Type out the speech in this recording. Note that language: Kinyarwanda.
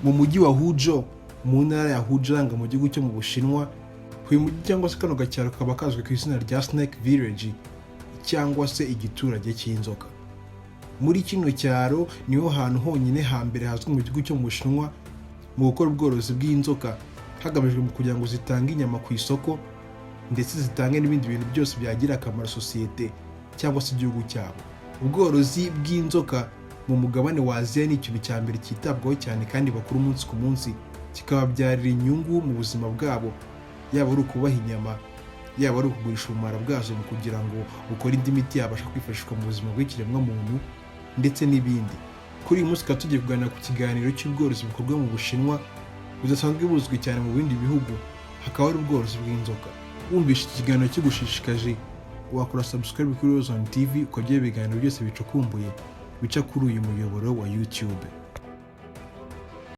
Mu mujyi wa Huzhou, mu ntara ya Hujiang, mu gihugu cyo mu Bushinwa. Uyu mujyi cyangwa se kano gacyaro kaba kazwi ku izina rya Snake Village cyangwa se igiturage cy'inzoka. Muri kino cyaro niho hantu honyine hambere hazwi mu gihugu cyo mu Bushinwa mu gukora ubworozi bw'inzoka, hagamijwe mu kugira ngo zitange inyama ku isoko, ndetse zitange n'ibindi bintu byose byagirira akamaro sosiyete cyangwa se igihugu cyabo. Ubworozi bw'inzoka mu mugabane wa Aziya ni ikintu cya mbere cyitabwaho cyane kandi bakora umunsi ku munsi, kikababyarira inyungu mu buzima bwabo, yaba ari ukubaha inyama, yaba ari ukugurisha ubumara bwazo mu kugira ngo bukore indi miti yabasha kwifashishwa mu buzima bw'ikiremwamuntu, ndetse n'ibindi. Kuri uyu munsi tukaba tugiye kuganira ku kiganiro cy'ubworozi bukorwa mu Bushinwa budasanzwe buzwi cyane mu bindi bihugu, hakaba ari ubworozi bw'inzoka. Wumvishe iki kiganiro kigushishikaje, wakora subscribe kuri Ozone TV, ukajya ibiganiro byose bicukumbuye bica kuri uyu muyoboro wa YouTube.